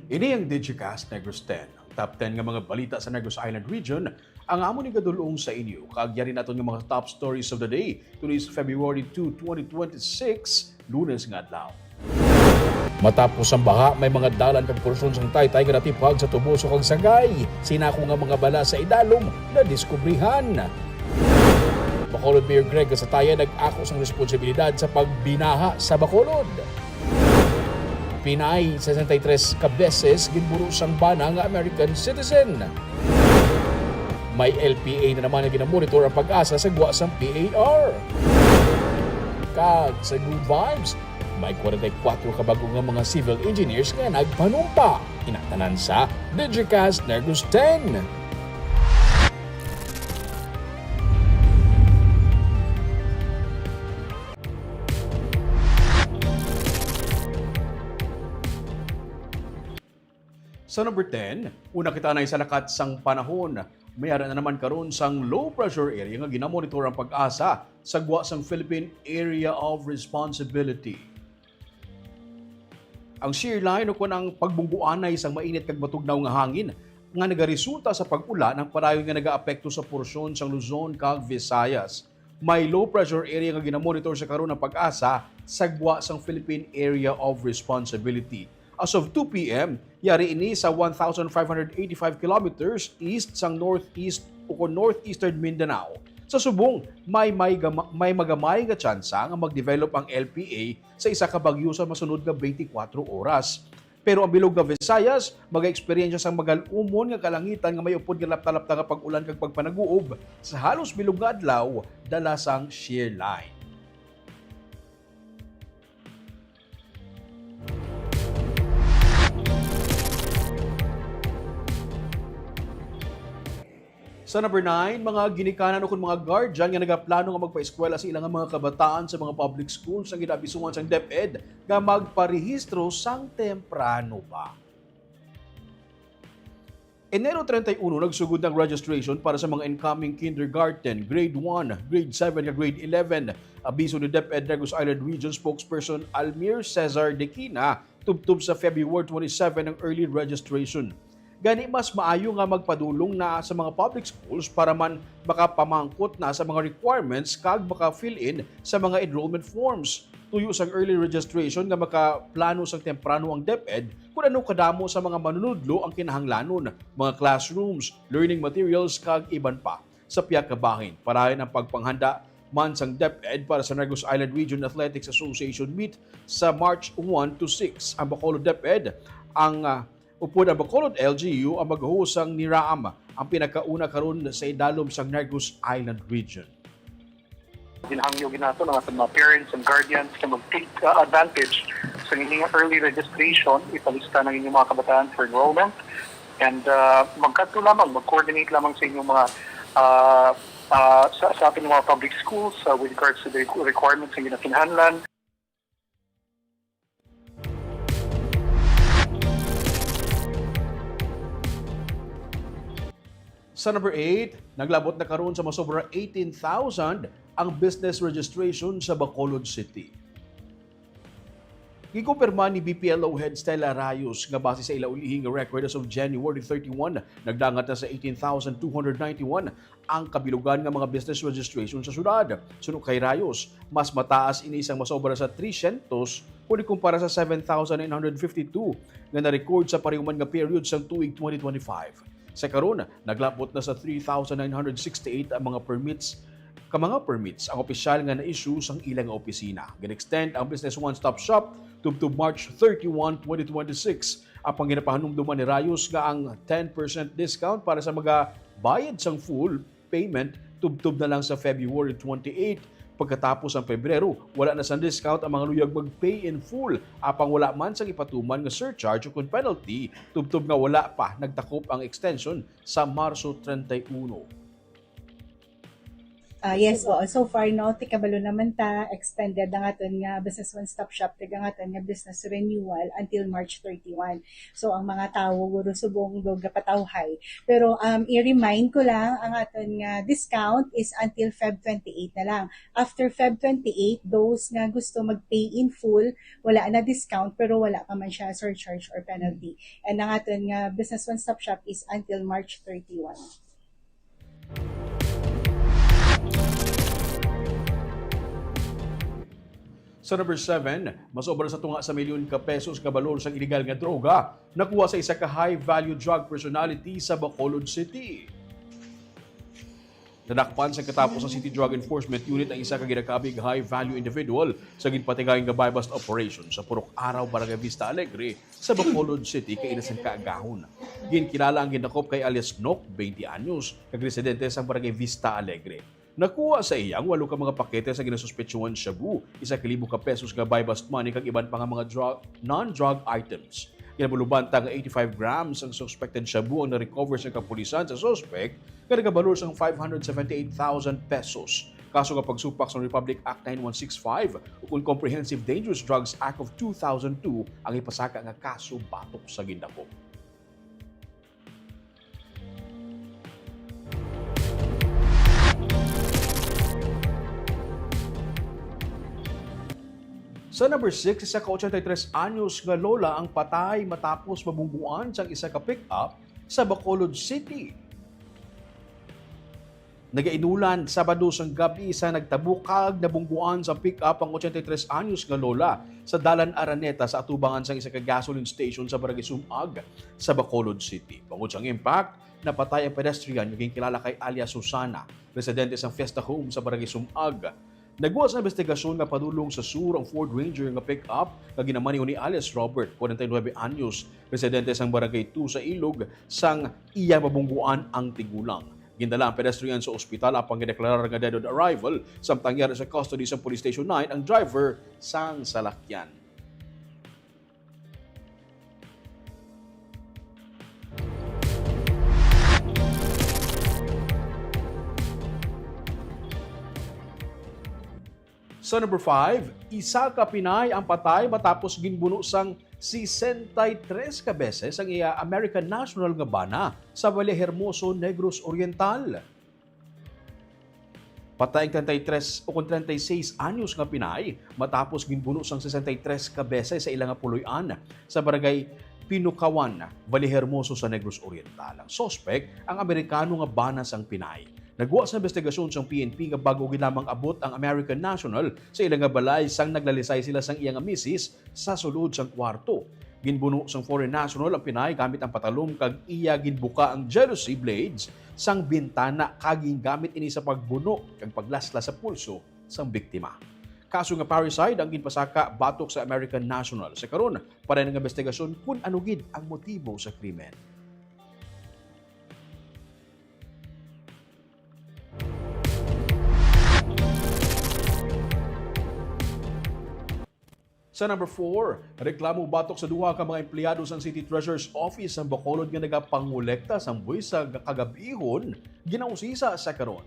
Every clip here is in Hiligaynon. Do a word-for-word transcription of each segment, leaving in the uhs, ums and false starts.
Ini ang Digicast Negros ten, ang top ten nga mga balita sa Negros Island Region, ang amon igadul-ong sa inyo. Kag yari naton nga mga top stories of the day. Today is February two, twenty twenty-six, Lunes nga adlaw. Matapos ang baha, may mga dalan kag porsyon sang taytay nga natipag sa tubo, suka kag sangay. Sinako nga mga bala sa idalom nadiskubrihan. Bacolod Mayor Greg Gasataya nag-ako sang responsibilidad sa pagbinaha sa Bacolod. Pinay, sesenta y tres ka beses ginburo sang bana nga American citizen. May L P A na naman nga ginamonitor ang PAGASA sa gwa sang P A R. Kag sa Good Vibes, may kwarenta y kuwatro ka bag-o nga mga civil engineers nga nagpanumpa. Ina tanan sa Digicast Negros ten. Sa number ten, una kita na sa lakat sang panahon. May ara na naman karon sang low pressure area nga ginamonitor ang PAGASA sa gwa sang Philippine Area of Responsibility. Ang shear line, o kon ang pagbungguanay sang mainit kag matugnaw nga hangin nga nagaresulta sa pag-ulan, ang padayon nga nagaapekto sa porsyon sang Luzon kag Visayas. May low pressure area nga ginamonitor sa karon ang PAGASA sa gwa sang Philippine Area of Responsibility. As of two P M, yari ini sa one thousand five hundred eighty-five kilometers east sang northeast o kon northeastern Mindanao. Sa subong, may, may, gama- may magamay nga tsansa nga mag-develop ang L P A sa isa ka bagyo sa masunod nga twenty-four oras. Pero ang bilog nga Visayas mag-eksperyensya sang magal-umon nga kalangitan nga may upod nga lapta-lapta nga pag-ulan kag pagpanaguob sa halos bilog nga adlaw dala sang shear line. Sa number nine, mga ginikanan ukon mga guardian nga nagaplano nga magpaeskwela sa ilang mga kabataan sa mga public schools ang ginaabisuhan sang DepEd nga magparehistro sang temprano pa. Enero treinta y uno, nagsugod ang registration para sa mga incoming kindergarten, grade one, grade seven, kag grade eleven. Abiso ni DepEd Negros Island Region Spokesperson Almir Cesar Dequina, tubtob sa February twenty-seven ang early registration. Gani, mas maayo nga magpadulong na sa mga public schools para man makapamangkot na sa mga requirements kag maka-fill in sa mga enrollment forms. Tuyo sang early registration nga makaplano sang temprano ang DepEd kon ano kadamo sa mga manunudlo ang kinahanglanon, mga classrooms, learning materials, kag iban pa. Sa pihak ka bahin, parahin ang pagpanghanda man sang DepEd para sa Negros Island Region Athletics Association meet sa March one to six. Ang Bacolod DepEd ang, ah, upod ang Bacolod L G U ang mag-host sang NERAAM, ang pinakauna karon sa idalom sang Negros Island Region. Ginhangyo gid nato ang aton mga parents and guardians na mag-take, uh, advantage sa inyong early registration, ipalista ang inyong mga kabataan for enrollment, and, uh, magkadto lamang, mag-coordinate lamang sa inyong mga, uh, uh, sa, sa ating mga public schools, uh, with regards to the requ-, requirements na ginakinahanglan. Sa number eight, naglabot na karon sa masobra eighteen thousand ang business registration sa Bacolod City. Gikumpirma ni B P L O Head Stella Rayos nga base sa ila ulihi nga record as of January thirty-one, nagdangat na sa eighteen thousand two hundred ninety-one ang kabilugan nga mga business registration sa syudad. Suno kay Rayos, mas mataas ini sang masobra sa three syentos kon ikumpara sa seven thousand nine hundred fifty-two nga na-record sa parihuman nga period sang tuig twenty twenty-five. Sa karon, naglabot na sa three thousand nine hundred sixty-eight ang mga permits, ka mga permits ang opisyal nga na-issue sang ila nga opisina. Gin-extend ang Business One Stop Shop tubtob March thirty-one, twenty twenty-six. Ang panginapahanumdoman ni Rayos nga ang ten percent discount para sa mga bayad sang full payment tubtob na lang sa February twenty-eight. Pagkatapos ang Pebrero, wala na sang discount ang mga luyag mag-pay in full, apang wala man sang ipatuman nga surcharge o kon penalty tubtob nga wala pa nagtakop ang extension sa Marso treinta y uno. Ah, yes, oo. So far, no, ti kabalo naman ta, extended ang aton nga Business One Stop Shop, kag ang aton nga business renewal until March thirty-one. So, ang mga tawo guro subong do gapatawhay. Pero, um, i-remind ko lang, ang aton nga discount is until Feb twenty-eight na lang. After Feb twenty-eight, those nga gusto mag-pay in full, wala na discount, pero wala pa man siya surcharge or penalty. And ang aton nga Business One Stop Shop is until March thirty-one. Sa number seven, mas obra sa tunga sa milyon ka pesos nga balor sang iligal nga droga nakuha sa isa ka high-value drug personality sa Bacolod City. Nadakpan sa katapos sa City Drug Enforcement Unit ang isa ka ginakabig high-value individual sa ginpatigayon nga buy-bust operation sa Purok Araw, Barangay Vista Alegre, sa Bacolod City kaina sang kaagahon. Ginkilala ang gindakop kay alias Nok, twenty anyos, kag residente sa Barangay Vista Alegre. Nakuha sa iya ang walo ka mga pakete sa ginasuspetsuhan shabu, isa ka libo ka pesos nga buy-bust money kag iban pa nga mga drug, non-drug items. Ginabulubanta nga eighty-five grams ang suspected shabu ang na-recover sa kapulisan sa suspect nga nagabalor sang five hundred seventy-eight thousand pesos. Kaso nga pagsupak sa Republic Act nine one six five ukon Comprehensive Dangerous Drugs Act of two thousand two ang ipasaka nga kaso batok sa gindakop. Sa number six, isa ka ochenta y tres anyos nga lola ang patay matapos mabungguan sang isa ka pick-up sa Bacolod City. Nagainulan, Sabado sang gab-i sa nagtabukag, nabungguan sa pick-up ang ochenta y tres anyos nga lola sa Dalan Araneta sa atubangan sang isa ka gasoline station sa Barangay Sumag sa Bacolod City. Bangod sang impact, napatay ang pedestrian nga ginkilala kay alias Susana, residente sang Fiesta Home sa Barangay Sumag. Nagwa sa investigasyon nga padulong sa sur ang Ford Ranger nga pick-up nga ginamaneho ni alias Robert, kwarenta y nuebe anyos, residente sang Barangay two sa Ilog, sang iya mabungguan ang tigulang. Gindala ang pedestrian sa ospital apang gideklarar nga dead on arrival, samtang yari sa custody sa Police Station nine ang driver sang salakyan. Sa number five, isa ka Pinay ang patay matapos ginbuno sang sesenta y tres ka beses ang iya American national nga bana sa Vallehermoso, Negros Oriental. Patay ang treinta y tres o kon treinta y seis anyos nga Pinay matapos ginbuno sang sesenta y tres ka beses sa ila nga puloy-an sa barangay Pinukawan, Vallehermoso sa Negros Oriental. Ang suspek, ang Amerikano nga bana sang Pinay. Nagwa sa investigasyon sang P N P nga bag-o gid lamang abot ang American national sa ila nga balay sang naglalisay sila sang iya nga misis sa sulod sang kwarto. Ginbuno sang foreign national ang Pinay gamit ang patalom kag iya ginbuka ang jealousy blades sang bintana kag gingamit ini sa pagbuno kag paglaslas sa pulso sang biktima. Kaso nga parricide ang ginpasaka batok sa American national. Sa karon, paray ang investigasyon kon ano gid ang motibo sa krimen. Sa number four, reklamo batok sa duha ka mga empleyado sang City Treasurer's Office sa Bacolod nga nagapangolekta sang buwis sa kagab-ihon ginausisa sa karon.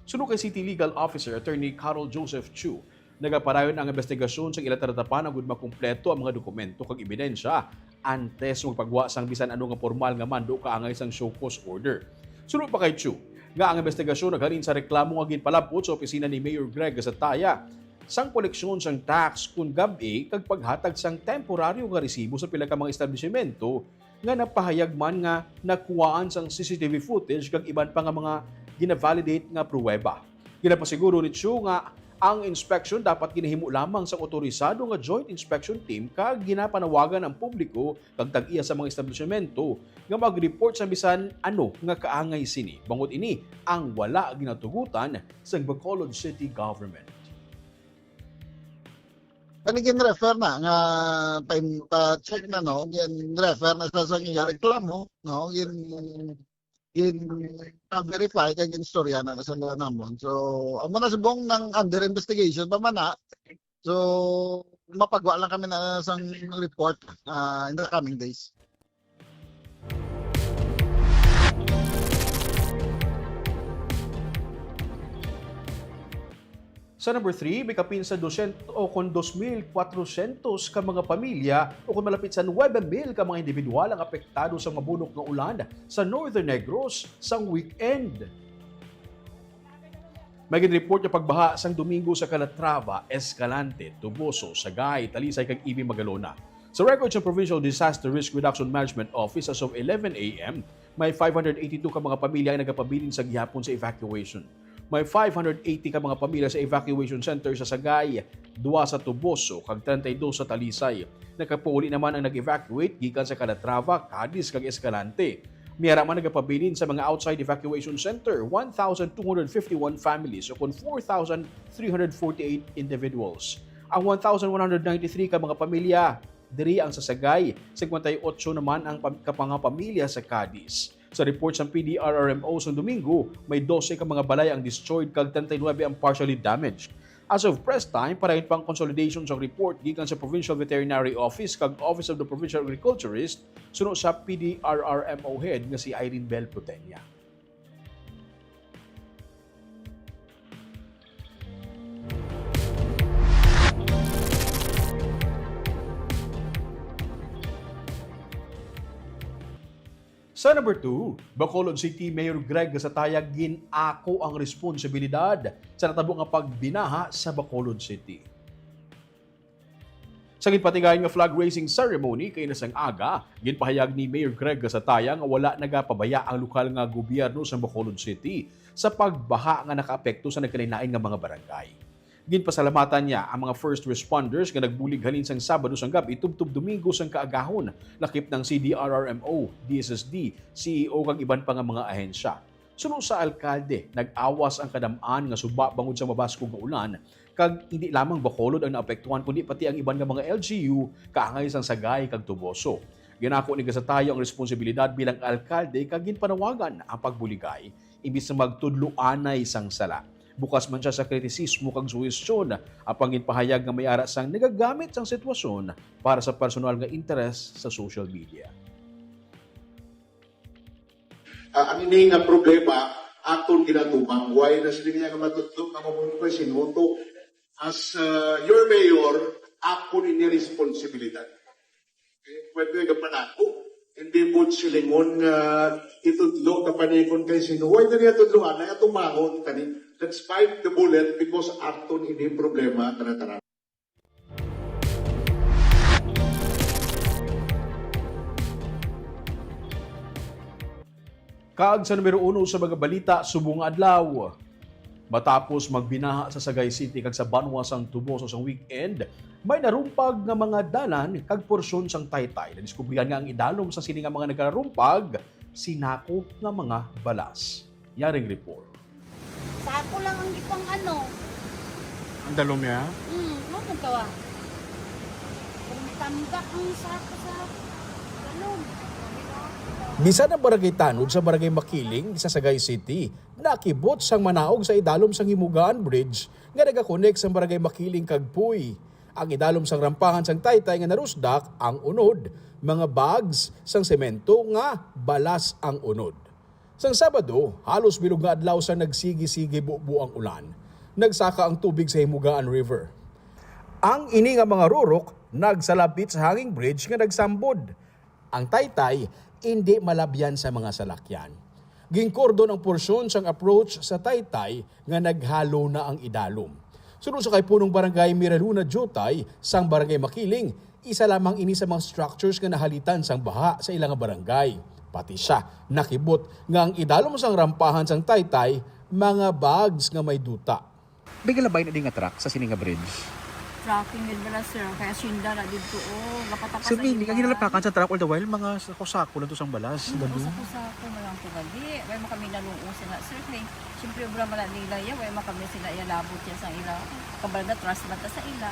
Suno kay City Legal Officer Attorney Carol Joseph Chu, nagapadayon ang investigasyon sa ila taratapan agud makumpleto ang mga dokumento kag ebidensya antes magpagwa sang bisan ano nga pormal nga mando kaangay sang show cause order. Suno pa kay Chu, nga ang investigasyon naghalin sa reklamo nga ginpalab-ot sa opisina ni Mayor Greg Gasataya sang koleksyon sang tax kon gab-i kag paghatag sang temporaryo nga resibo sa pila ka mga establisimento nga napahayag man nga nakuhaan sang C C T V footage kag iban pa nga mga gina-validate nga pruweba. Ginapasiguro ni Chu nga ang inspection dapat ginahimo lamang sa otorisado nga Joint Inspection Team kag ginapanawagan ang publiko kag tag-iya sa mga establisimento nga mag-report sa bisan ano nga kaangay sini, bangod ini ang wala ginatugutan sang Bacolod City Government. Kani gin-refer na nga time pa-check na, no, gin-refer na sa sa iya reklamo, no, gin gin-verify kag gin-istorya na sa namon. So amo na subong nang under investigation pa man na. So mapagwa lang kami na sang report uh, in the coming days. Sa number three, may kapin sa dosyentos o kon dos mil kwatrosyentos ka mga pamilya o kon malapit sa nuwebe mil ka mga individual ang apektado sa mabunok nga ulan sa Northern Negros sang weekend. May ginreport nga pagbaha sang Domingo sa Calatrava, Escalante, Toboso, Sagay, Talisay kag Ibi Magalona. Sa record sa Provincial Disaster Risk Reduction Management Office, as of eleven a m, may five hundred eighty-two ka mga pamilya ang nagapabilin sa gihapon sa evacuation. May five hundred eighty ka mga pamilya sa evacuation center sa Sagay, dua sa Toboso, kag treinta y dos sa Talisay. Nakapauli naman ang nag-evacuate gikan sa Calatrava, Cadiz, kag Escalante. May ara man nagapabilin sa mga outside evacuation center, one thousand two hundred fifty-one families, o kon four thousand three hundred forty-eight individuals. Ang one thousand one hundred ninety-three ka mga pamilya, diri ang sa Sagay, cincuenta y ocho naman ang pam-, ka mga pamilya sa Cadiz. Sa report sang P D R R M O sang Domingo, may dose ka mga balay ang destroyed kag treinta y nuebe ang partially damaged. As of press time, parayon pa ang consolidation sang report gikan sa Provincial Veterinary Office kag Office of the Provincial Agriculturist suno sa P D R R M O head nga si Irene Bell Putenia. Sa number two, Bacolod City Mayor Greg Gasataya gin-ako ang responsibilidad sa natabo nga pagbinaha sa Bacolod City. Sa ginpatigayon nga flag raising ceremony kaina sang aga, ginpahayag ni Mayor Greg Gasataya nga wala nagapabaya ang lokal nga gobyerno sa Bacolod City sa pagbaha nga nakaapekto sa nagkalain-lain nga mga barangay. Ginpasalamatan niya ang mga first responders nga nagbulig halin sang Sabado sang gab-i tubtob Domingo sang kaagahon, lakip ng C D R R M O, D S S D, C E O kag iban pa nga mga ahensya. Suno sa alkalde, nag-awas ang kadam-an nga suba bangod sa mabaskog nga ulan, kag hindi lamang Bacolod ang naapektuhan kundi pati ang iban nga mga L G U kaangay sang Sagay kag Toboso. Ginako ni Gasataya ang responsibilidad bilang alkalde kag ginpanawagan ang pagbuligay imbis nga magtudloanay sang sala. Bukas man siya sa kritisismo kag suhestyon, apang ginpahayag nga may ara sang nagagamit sang sitwasyon para sa personal nga interes sa social media. Ah, ang ini nga problema, aton ginatumang. Why na sila nga matudlo nga mabuno kay sinuto? As, ah, your mayor, akon ini responsibilidad. Okay? Pwede nga panako. Hindi po silingon nga itudlo, kapanikon kay sino. Why na niya tudloan? Ay, atumangon kani. Let's bite the bullet because aton ini problema, tanan-tanan. Kag sa numero uno sa mga balita subong nga adlaw, matapos magbinaha sa Sagay City kag sa banwa sang Toboso sang weekend, may narumpag nga mga dalan kag porsyon sang Taytay. Nadiskubrihan nga ang idalom sa sini nga mga nagkarumpag sinako nga mga balas. Yaring report. Sako lang ang ipang ano. Ang dalom niya? Hmm, ano tawa? Kung tambak ang sako sa dalom. Bisan ang Barangay Tanod sa Barangay Makiling sa Sagay City, nakibot sang manaog sa idalom sang Himugaan Bridge nga nagakonek sang Barangay Makiling kag Puy. Ang idalom sang rampahan sang Taytay nga narusdak ang unod, mga bags sang semento nga balas ang unod. Sang Sabado, halos bilog nga adlaw sa nagsigi-sige bubo ang ulan, nagsaka ang tubig sa Himugaan River. Ang ini nga mga rurok nagsalabit sa hanging bridge nga nagsambod. Ang Taytay indi malabyan sa mga salakyan. Ginkordon ang porsyon sang approach sa Taytay nga naghalo na ang idalom. Suno sa kay Punong Barangay Miraluna Jutay sang Barangay Makiling, isa lamang ini sa mga structures nga nahalitan sang baha sa ila nga barangay. Pati siya nakibot nga ang idalom sang rampahan sang Taytay mga bags nga may duta. May galabay na di nga truck sa sini nga bridge? Trucking gid bala, sir. Kaya sinda na dito, oh. Lapatakas So, na meaning, ang ila. Hinalapakan sa truck all the while, mga sako-sako lang to sang balas, Hmm, dalo. Sako-sako na lang to gali. Way man kami naluoy sila, sir. Kay, siyempre, obra man na nila, ya. Way man kami sila, ya, labot ya sa ila. Kabalda, trust man ta sa ila.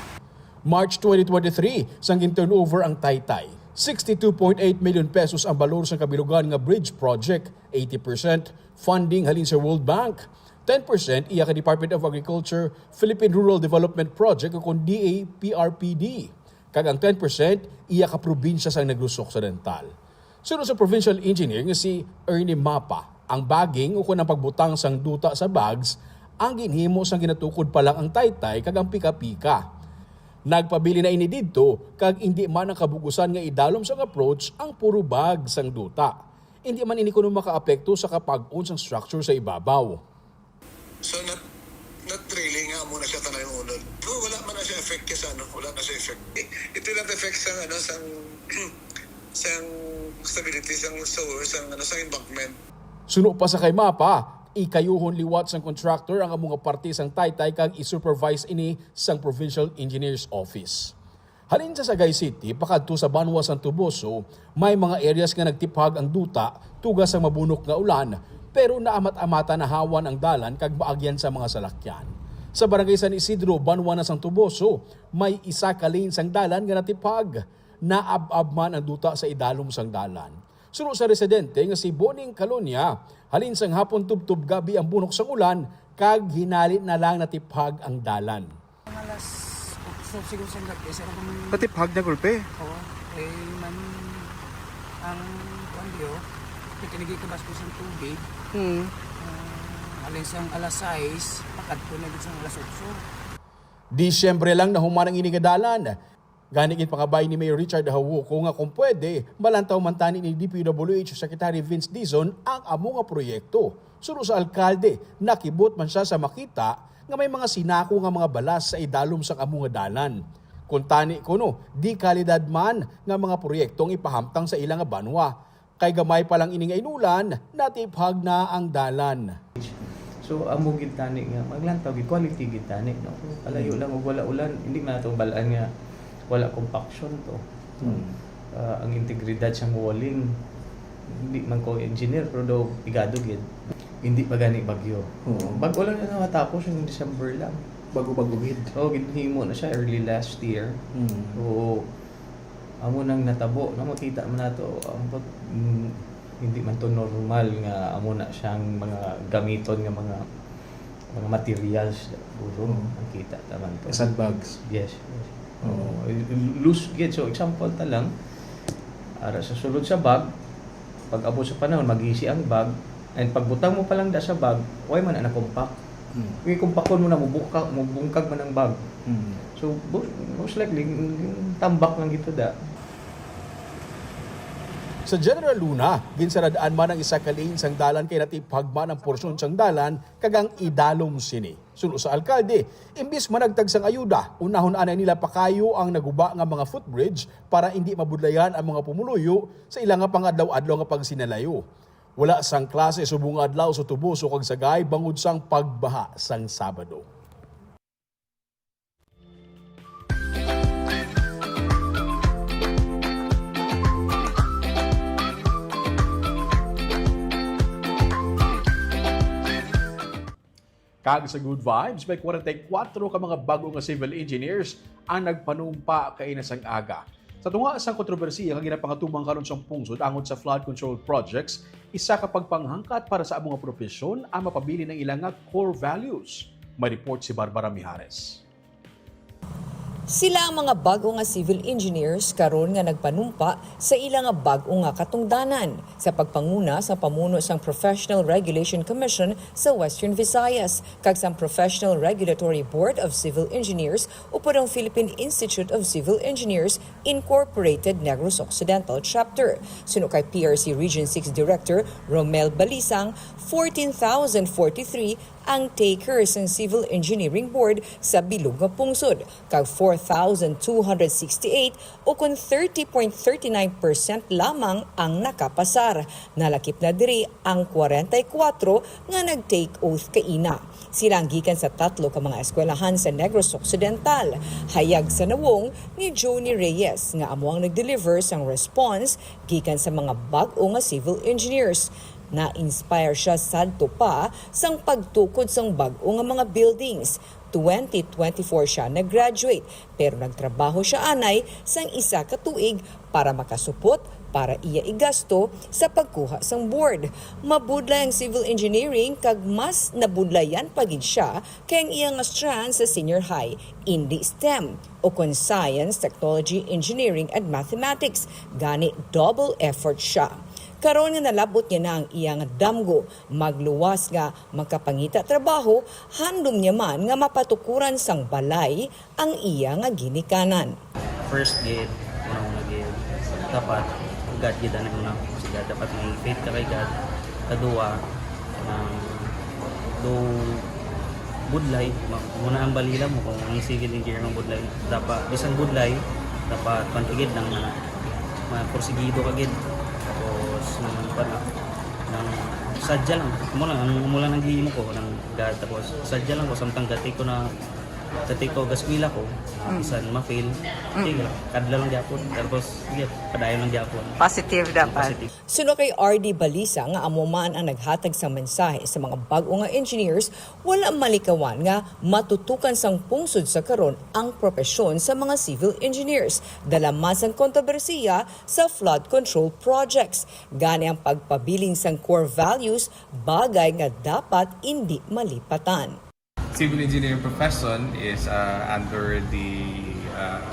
March twenty twenty-three, sang gin-turnover ang Taytay. Sixty-two point eight million pesos ang balor sang kabilugan nga bridge project, eighty percent funding halin sa World Bank, ten percent iya ka Department of Agriculture Philippine Rural Development Project o kon D A P R P D, kag ang ten percent iya ka probinsya sang Negros Occidental. Suno sa provincial engineer nga si Ernie Mapa, ang bagging o kon ang pagbutang sang duta sa bags Ang ginhimo sang ginatukod pa lang ang taytay kag ang pika-pika. Nagpabilin na ini didto, kag indi man ang kabug-usan nga idalom sang approach ang puro bag sang duta. Indi man ini kuno makaapekto sa kapag-on sang structure sa ibabaw. So, not, not really nga amo na siya tanan yung unod. Pero wala man na siya effect kay sa ano, wala na siya effect. It will not affect sang ano, sang, sang stability, sang, so, sang, ano, sang embankment. Suno pa sa kay MAPA, ikayuhon liwat sang contractor ang amo nga parte sang taytay kag i-supervise ini sang Provincial Engineers Office. Halin sa Sagay City pakadto sa banwa sang Toboso, may mga areas nga nagtiphag ang duta tuga sang mabunok nga ulan, pero naamat-amatan na hawan ang dalan kag maagyan sa mga salakyan. Sa Barangay San Isidro, banwa na sang Toboso, may isa ka lane sang dalan nga natiphag. Naab-ab man ang duta sa idalom sang dalan. Suno sa residente nga si Boning Calonia, halin sang hapon tubtob gabi ang bunok sang ulan kag hinali na lang natiphag ang dalan. Mga alas otso siguro sa gabi, sir, kung Patiphag na gulpe. Oo. Eh, man, ang, kuwan diyo, ikinigay ka bastos ng tubig. Hmm. Ah, alin sang alas sais, pakadto na gid sang alas otso. Disyembre lang nahuman ang ini nga dalan. Gani, ginpangabay ni Mayor Richard Jauco nga kung pwede, malantaw man tani ni D P W H Secretary Vince Dizon ang amo nga proyekto. Suno sa alkalde, nakibot man siya sa makita nga may mga sinako nga mga balas sa idalom sang amo nga dalan. Kung tani kuno, di kalidad man nga mga proyekto ang ipahamtang sa ila nga banwa. Kay gamay pa lang ini nga inulan, natiphag na ang dalan. So, amo gid tani nga maglantaw gid, quality gid tani, no? Kalayo lang og wala ulan, hindi man nato balaan nga wala compaction to. Hmm. Ah, ang integridad sang walling, hindi man ko engineer, pero daw pigado gid. Hindi pa gani bagyo. Oo. Bag-o lang na matapos, yung December lang. Bago-bago gid. Oo, ginhimo na siya early last year. Hmm. Oo. Amo nang natabo, no? Makita man nato ang pag-, mm, hindi man to normal nga amo na siyang mga gamiton nga mga, mga materials, siguro. Mm. Nakita ta man to. Sandbags. Yes, yes. Oo. Oo, loose gid. So, example ta lang, ara sa sulod sa bag, pag abot sa panahon, magisi ang bag, and pagbutang mo pa lang da sa bag, way man na compact. Hmm. Kung kumpakon mo na, mubungka-, mubungkag man ang bag. Hmm. So, bo-, most likely, yung tambak lang gito da. Sa General Luna, ginsaradaan man ang isa ka lane sang dalan kay natiphag man ang porsyon sang dalan kag ang idalom sini. Suno sa alkalde, imbis managtag sang ayuda, unahon anay nila pakayo ang naguba nga mga footbridge para indi mabudlayan ang mga pumuluyo sa ila nga pangadlaw-adlaw nga pagsinalayo. Wala sang klase subong nga adlaw sa Toboso kag Sagay bangod sang pagbaha sang Sabado. Kag sa Good Vibes, may kwarenta y kuwatro ka mga bag-o nga civil engineers ang nagpanumpa kaina sang aga. Sa tunga sang kontrobersiya nga ginapangatubang karon sang pungsod angot sa flood control projects, isa ka pagpanghangkat para sa amo nga propesyon ang mapabilin ang ila nga core values. May report si Barbara Mijares. Sila ang mga bag-o nga civil engineers karon nga nagpanumpa sa ila nga bag-o nga katungdanan sa pagpanguna sa pamuno sang Professional Regulation Commission sa Western Visayas kag sang Professional Regulatory Board of Civil Engineers upod ang Philippine Institute of Civil Engineers Incorporated Negros Occidental Chapter. Suno kay P R C Region six Director Romel Balisang, fourteen thousand forty-three ang takers sang Civil Engineering Board sa bilog nga pungsod, kag four thousand two hundred sixty-eight, o kon thirty point thirty nine percent lamang ang nakapasar. Nalakip na diri ang kwarenta y kuwatro nga nag-take oath kaina. Sila ang gikan sa tatlo ka mga eskwelahan sa Negros Occidental. Hayag sa nawong ni Joni Reyes nga amo ang nag-deliver sang response gikan sa mga bag-o nga civil engineers. Na-inspire siya sadto pa sang pagtukod sang bag-o nga mga buildings. Twenty twenty-four siya nag-graduate, pero nagtrabaho siya anay sang isa ka tuig para makasupot para iya igasto sa pagkuha sang board. Mabudlay ang civil engineering kag mas nabudlayan pa gid siya kay ang iya nga strand sa senior high, indi STEM, o kon Science, Technology, Engineering, and Mathematics. Gani, double effort siya. Karon nga nalab-ot niya na ang iya nga damgo, magluwas nga makapangita trabaho, handom niya man nga mapatukuran sang balay ang iya nga ginikanan. First gid, una-una gid, dapat God gid ang una. Si God, dapat may faith ka kay God. Kaduwa, um, do budlay, ma- muna ang balila mo kung ang civil engineer ang budlay. Dapat, bisan budlay, dapat pantigid lang na ma porsigido ka gid. Tapos, nang, pa na, nang sadya lang. Mo lang, ang mula nang gihimo ko, ng God. Tapos, sadya lang ko, samtang gati ko na, gati ko, gaskwila ko, ah, bisan ma-fail, sige lang, kadla lang gyapon. Tapos, sige, padayon lang gyapon. Positive dapat. Positive. Suno kay R D Balisa nga amo man ang naghatag sang mensahe sa mga bag-o nga engineers, wala malikawan nga matutukan sang pungsod sa karon ang propesyon sa mga civil engineers, dala man sang kontrobersiya sa flood control projects. Gani ang pagpabilin sang core values, bagay nga dapat indi malipatan. Civil engineering profession is uh, under the uh,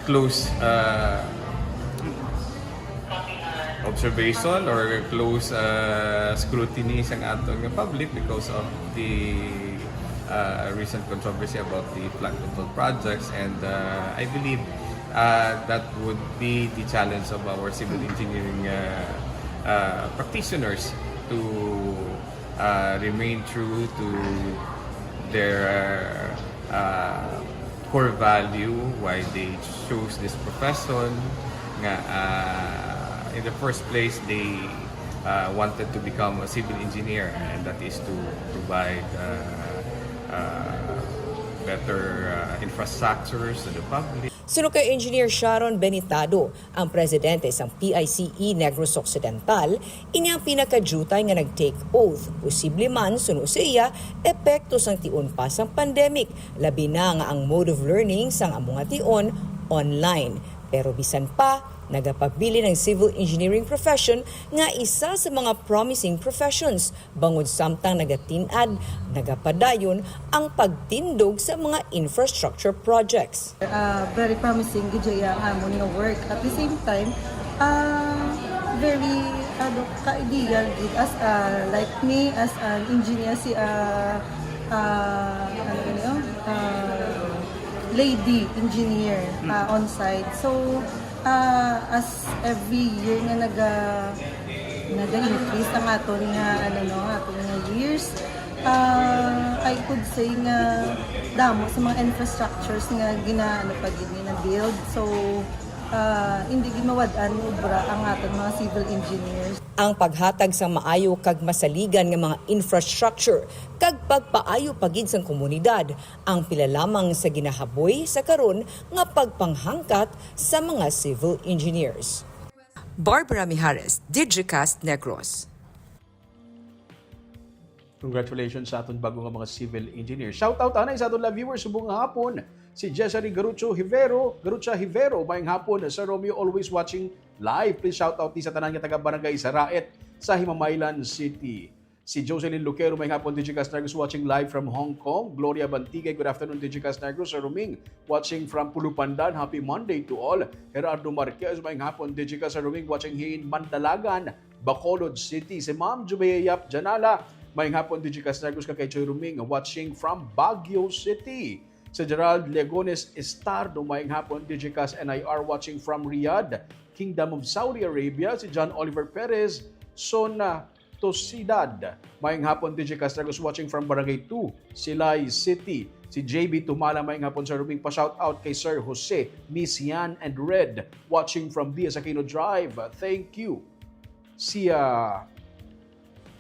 close uh, observation or close uh, scrutiny sang aton nga public because of the uh, recent controversy about the flood control projects, and uh, I believe uh, that would be the challenge of our civil engineering uh, uh, practitioners to uh, remain true to their uh, core value, why they chose this profession, nga uh, in the first place they uh, wanted to become a civil engineer, and that is to provide uh, uh, better uh, infrastructures to the public. Suno kay Engineer Sharon Benitado, ang presidente sang P I C E Negros Occidental, ini ang pinakadiutay nga nag-take oath, posible man suno sa iya, epekto sang tion pa sang pandemic, labi na nga ang mode of learning sang amo nga tion online. Pero bisan pa, nagapabilin ang civil engineering profession nga isa sa mga promising professions bangod samtang nagatin-ad, nagapadayon ang pagtindog sa mga infrastructure projects. Ah, very promising gid siya ang amon nga work. At the same time, ah, very ano, ka-ideal gid as ah, like me as an engineer si ah, ah, ano yun? Ah, lady engineer ah, on site. So, ah, as every year nga naga naga-increase ang aton nga ano no, aton nga years, ah, I could say nga damo sa mga infrastructures nga gina ano pa gid ni na build. So, ah, hindi gid mawad-an obra ang aton mga civil engineers. Ang paghatag sang maayo kag masaligan nga mga infrastructure kag pagpaayo pa gid sang komunidad ang pila lamang sa ginahaboy sa karon nga pagpanghangkat sa mga civil engineers. Barbara Mijares, Digicast Negros. Congratulations sa aton bago nga mga civil engineer. Shout out anay sa aton live viewers subong nga hapon. Si Jessary Garucho Hivero, Garucha Hivero, maayong hapon. Sir Romeo, always watching live. Please shout out ni sa tanan nga taga Barangay Saraet sa Himamaylan City. Si Jocelyn Luquero, maayong hapon, Digicast Negros, watching live from Hong Kong. Gloria Bantigay, good afternoon, Digicast Negros. Sir Roming, watching from Pulupandan. Happy Monday to all. Gerardo Marquez, maayong hapon, Digicast. Sir Roming, watching here in Mandalagan, Bacolod City. Si Ma'am Jumeya Yap Janala, maayong hapon, Digicast Negros, kag kay Choy Ruming, watching from Baguio City. Si Gerald Legones Estardo, maayong hapon, Digicast N I R, watching from Riyadh, Kingdom of Saudi Arabia. Si John Oliver Perez, Son, ah, Tosidad, maayong hapon, Digicast Negros, watching from Barangay two, Silay City. Si J B Tumala, maayong hapon, Sir Ruming, pa-shout out kay Sir Jose, Miss Yan, and Red, watching from Diaz Aquino Drive. Thank you. Si, ah,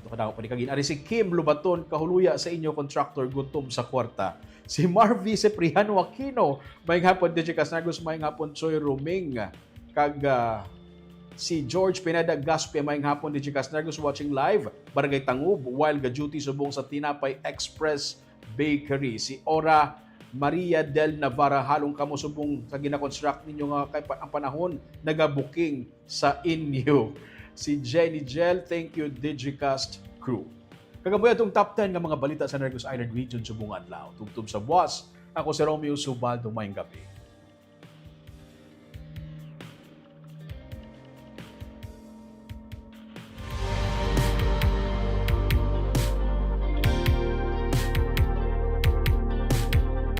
Duha na ako pa ni kagin. Ari si Kim Lubaton, kahuluya sa inyo, contractor, gutom sa kwarta. Si Marvy Cipriano Aquino, maayong hapon, Digicast Negros, maayong hapon, Choy Ruming. Kag, ah, si George Pineda Gaspe, maayong hapon, Digicast Negros, watching live, Barangay Tangub, while ga-duty subong sa Tinapay Express Bakery. Si Ora Maria del Navarra, halong kamo subong sa gina-construct ninyo nga kay pa- ang panahon nagabuking sa inyo. Si Jenny Jel, thank you, Digicast crew. Kag amo atong top ten nga mga balita sa Negros Island Region subong adlaw. Tubtob sa buwas, ako si Romeo Subaldo. Maayong gabi.